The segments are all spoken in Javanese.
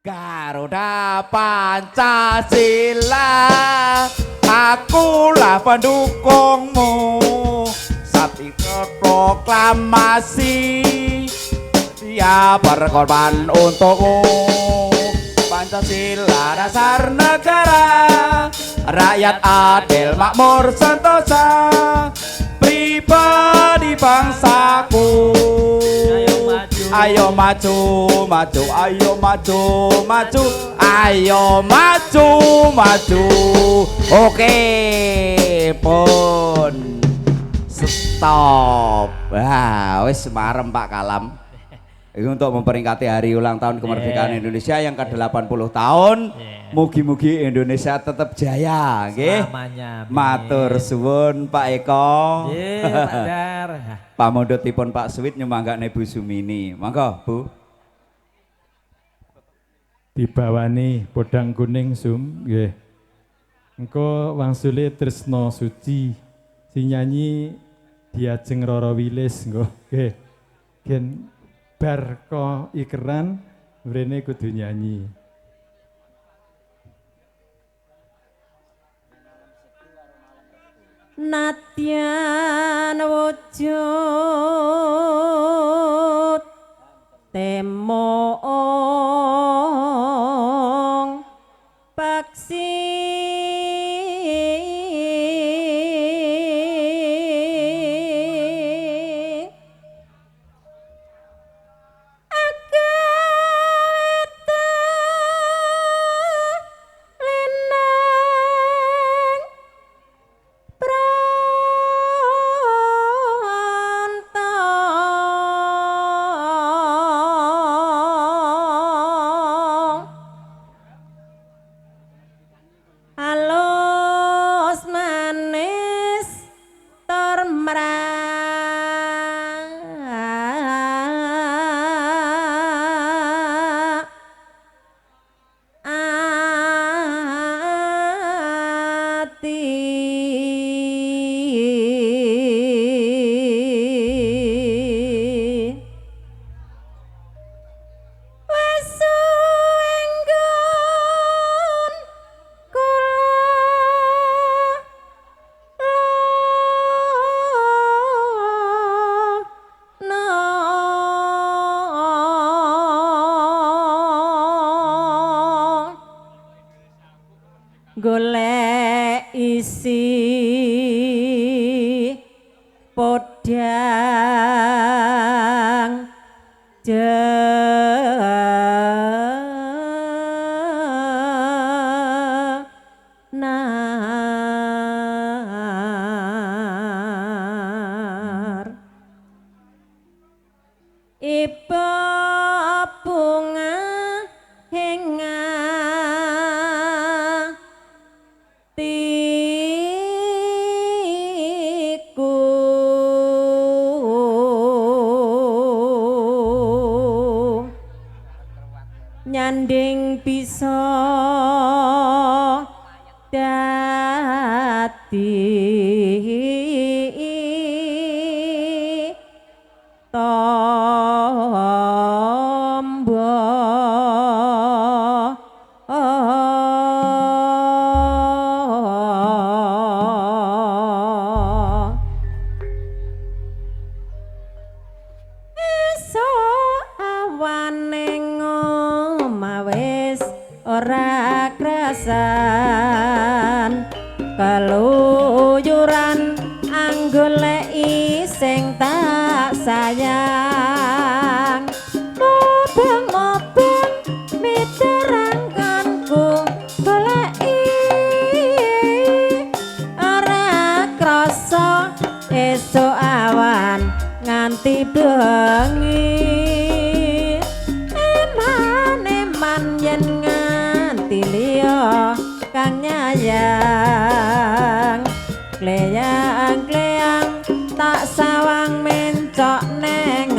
Garuda Pancasila, akulah pendukungmu. Satu proklamasi, dia berkorban untukmu. Pancasila dasar negara, rakyat adil makmur sentosa, pribadi bangsaku. Ayo maju, maju, ayo maju, maju, ayo maju, maju. Oke, pun stop. Wah, wis marem Pak Kalam. Ini untuk memperingati hari ulang tahun kemerdekaan Indonesia yang ke-80 tahun. Mugi-mugi Indonesia tetap jaya, nggih. Selamanya. Amin. Matur suwun Pak Eko. Nggih, Pak Dar. Pamundhutipun Pak Suwit nyumanggakne Bu Sumini. Monggo, Bu. Dibawani podang kuning sum nggih. Engko wangsule Tresno Suci sing nyanyi Diajeng Roro Wilis engko nggih. Gen bar ko ikeran mrene kudu nyanyi. Nadyan wujud temong paksi golek isi podang jenar iba bunga henga tiku nyanding bisa dadi tombo. Esuk awane ngomah wis ora krasan keluyuran anggoleki sing tak sayang mobong-mobong miterangkanku goleki ora krasa esuk awan nganti bengi eman-eman yen nganti liya kang nyayang kleyang-kleyang tak sawang mencok neng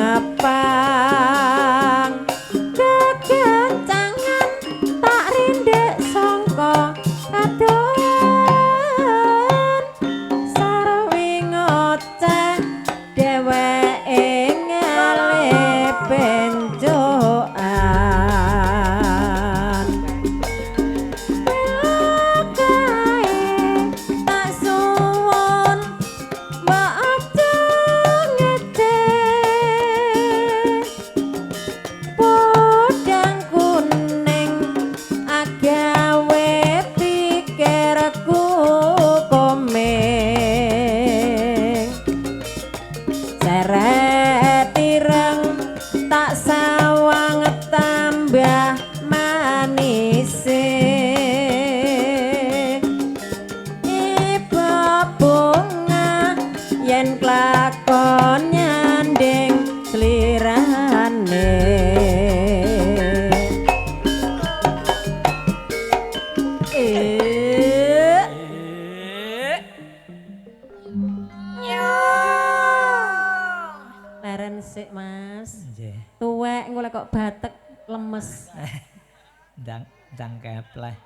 Ndang kepleh.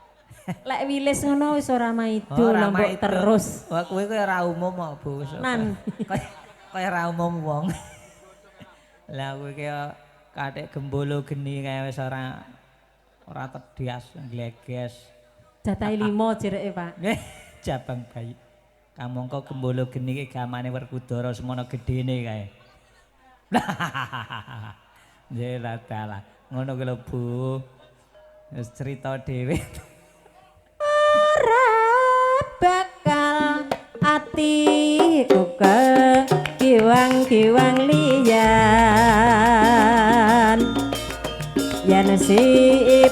Lek wilis ngono wis ora maido lho mbok terus. Wah kowe kuwi ora umum kok, Bu. Nan. Kaya ora umum wong. Lah kowe ki kathik gembolo geni kaya wis ora tedias gleges. Jatahe 5 jereke, Pak. Jabang bayi. Kamangka gembolo geni ki gamane Werkudara semono gedene kae. Nggih la dalah. Ngono ki lho, Bu. Wis cerita dhewe. Ora bakal atiku kekiwang-kiwang liyan. Yen si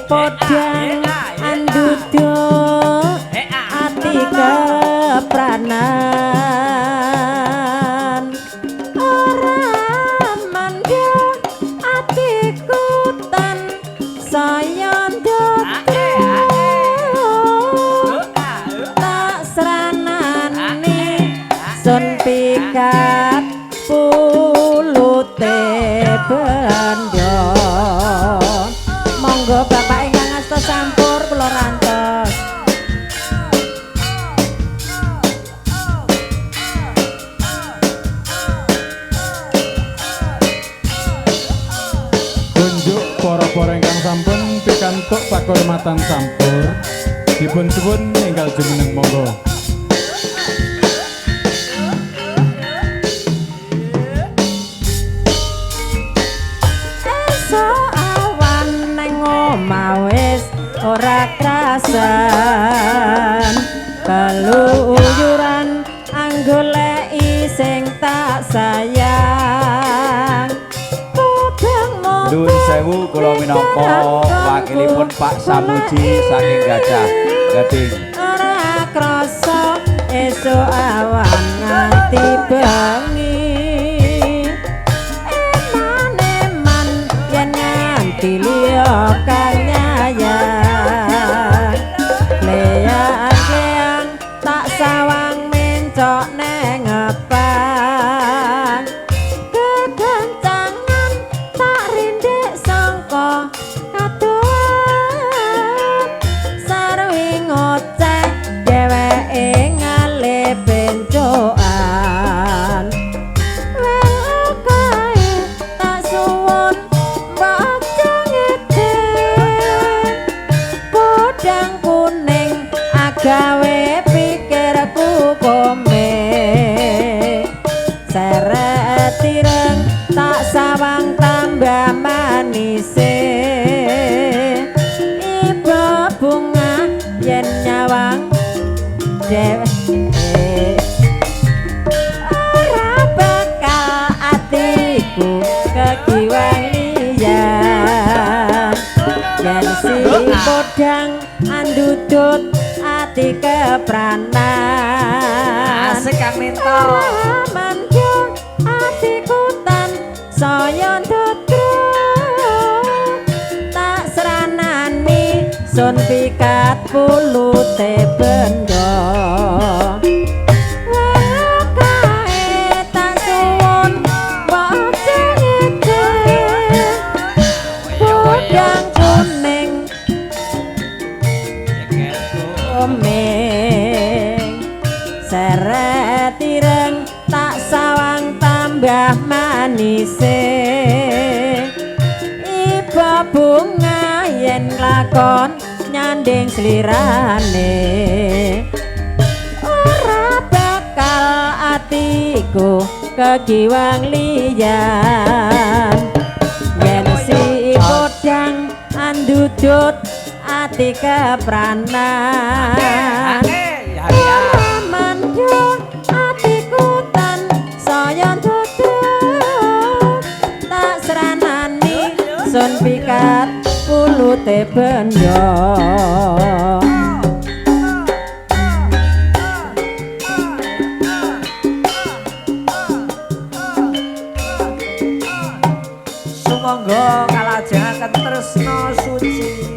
podang anduduk ati kepranan. Ora mandha atiku tan saya tak sranane sun pikat pulute bendho. Monggo bapak ingkang asta sampur kula rantos. Kunjuk para-para ingkang sampun pikantuk pakurmatan sampur dipun suwun enggal jumeneng monggo. Esuk awan nang omah wis ora krasan, keluyuran anggoleki sing tak sayang. Nuwun sewu kula minangka wakilipun Pak Samuji saking Gajah Gading. Ora krasa esuk awan nganti bengi. Eman-eman yen nganti liya kang nyayang. Leyang-leyang tak sawang mencok neng ngepang. Kegencangan tak rindek sangka kadoan. Sarwi ngoceh dheweke ngalih bencokan. Wel kae tak suwun mbok aja ngeden. Podang kuning agawe pikirku kome. Seret ireng tak sawang tambah manise. Iba bunga yen nyawang dheweke. Ora bakal atiku kekiwang liyan. Yen si podang andudut ati kepranan. Asik Kang Minto. Ora mandha atiku tan saya ndodro. Tak sranani sun pikat pulute bendho. Kae tak suwun mbok aja ngeden. Podang kuning kuning seret ireng tak sawang tambah manise. Iba bunga yen lakon nyanding slirane. Ora bakal atiku kekiwang liyan. Yen si podang andudut ati kepranan. Ora mandha atiku tan saya ndodro. Tak sranani sun pikat pulute bendho. Sumangga kalajengaken tresna suci.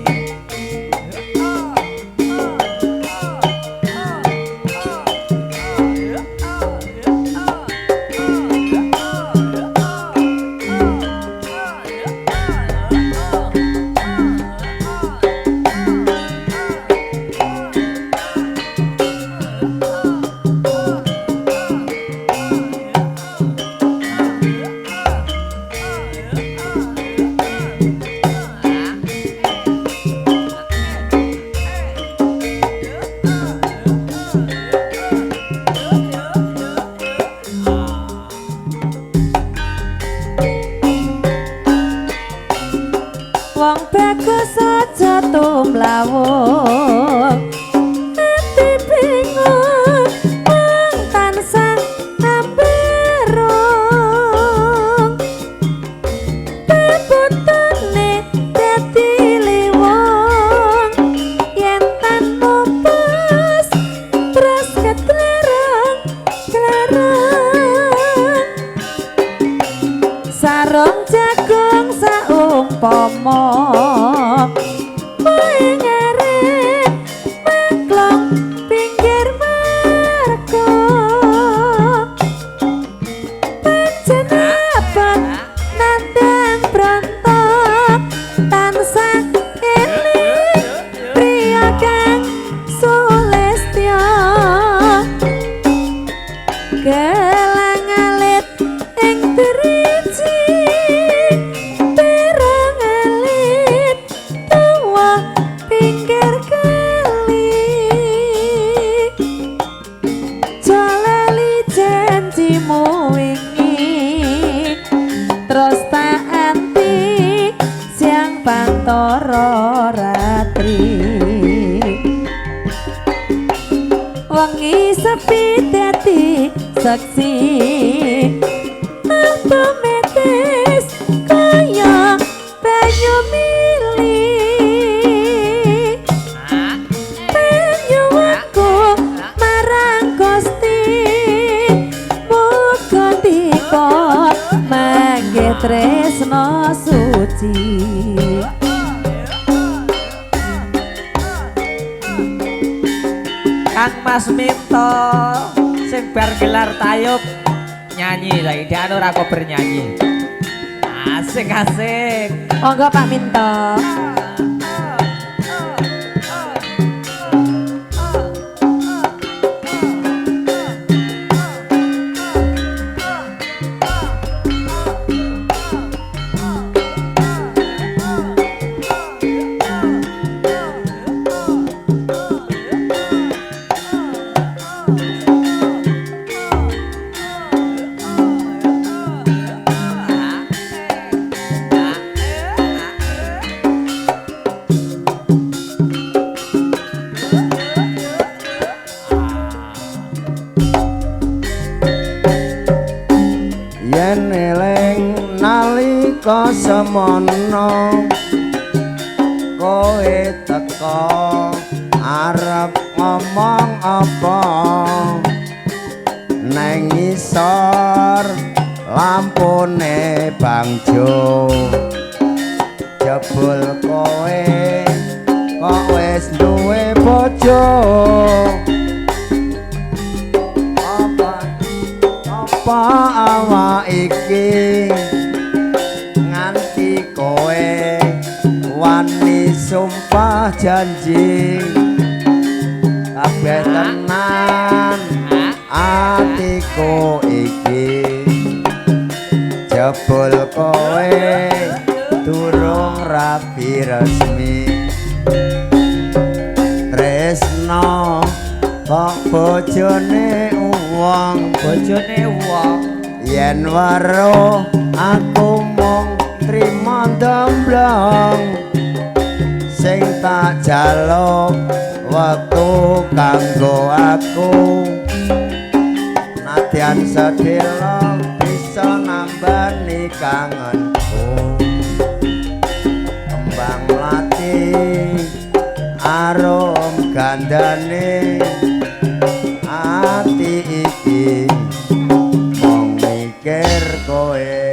aja tumlawung ati bingung mung tansah amberung peputune dadi liwong yen tan mupus terus ketlereng tlereng sarung jagung saumpama kowe ngarep mangklong pinggir marga pancen abot nandang brontok tansah eling priya kang sulestya gelang alit ing driji perang alit tuwa pinggir kali jalali janjimu wingi terus tak anti siang pantara ratri wengi sepi dadi seksi otomatis kaya banyu mili penyuwunku marang Gusti muga ndika mangke tresna suci. Kang Mas Minto sing bar gelar tayub nyanyi saiki dia ora kok bernyanyi. Asik asik. Monggo Pak Minto. Yen eling nalika semono kowe teka arep ngomong apa neng ngisor lampune bangjo jebul kowe kok wis duwe bojo apa awak iki nganti kowe wani sumpah janji kabeh tenan atiku iki jebul kowe durung rapi resmi tresno kok bojone wong Bojone wong yen weruh aku mung trima ndemblong sing tak jaluk wektu kanggo aku nadyan sedhela bisa nambani kangenku kembang mlati arum gandane ati iki mung mikir kowe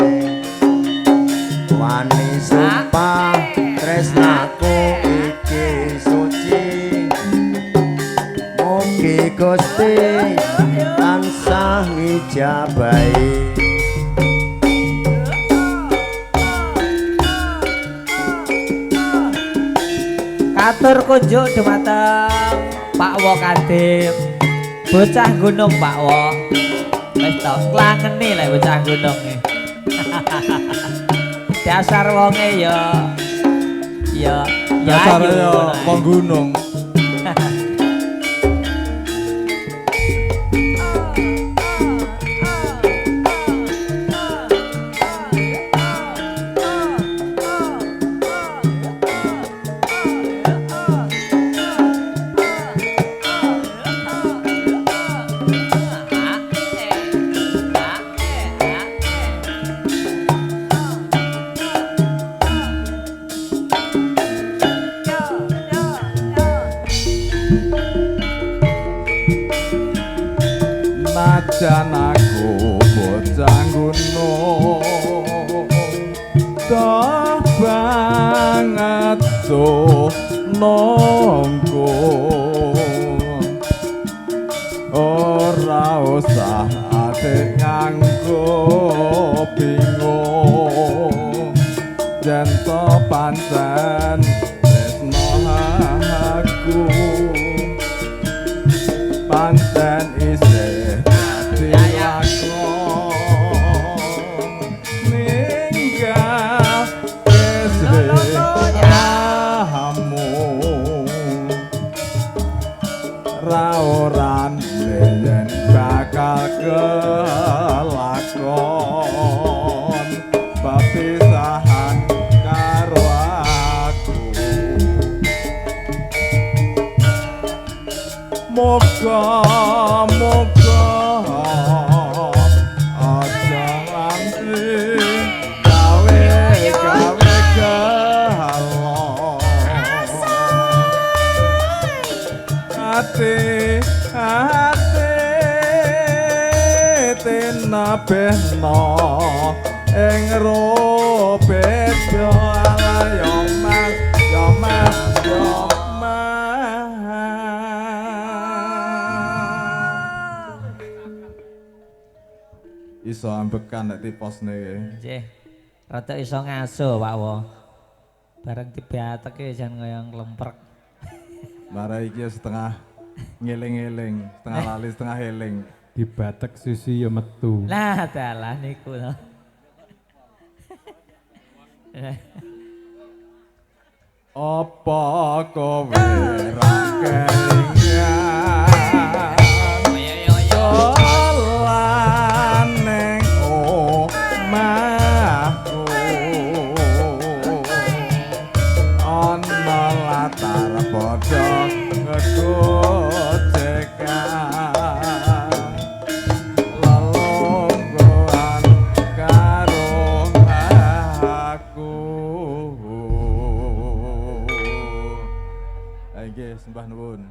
wani sumpah tresnaku iki suci mugi Gusti tansah ngijabahi. Katur kunjuk dumateng Pak Wo Kadim. Bocah gunung Pak Wo. Wis to klangene lek bocah gunung e. Dasar wonge ya ya ya Dasar ya wong gunung. Senajan aku bocah gunung toh banget tuh nongko. Ora usah ate nganggo bingung yen to pancen tresno aku pancen isih dadi lakon ninggal sliramu ra ora yen bakal kelakon papisahan karo aku. Moga moga aja nganti gawe gawe gelo ati ati tinabehno ing beda ala yo mas yo mas yo mas. Iso ambekan nek tiposne iki. Nggih. Rada iso ngaso Pak Wo. Bareng dibateke jan kaya nglemprek. Mara iki setengah ngeling-eling, setengah lali, setengah eling. Dibatek susi ya metu. Lah dalah niku to. Apa kowe ra kelingan dolan ning omahku ana latar padha gegojekan lelungguhan karo aku. Nggih, sembah nuwun.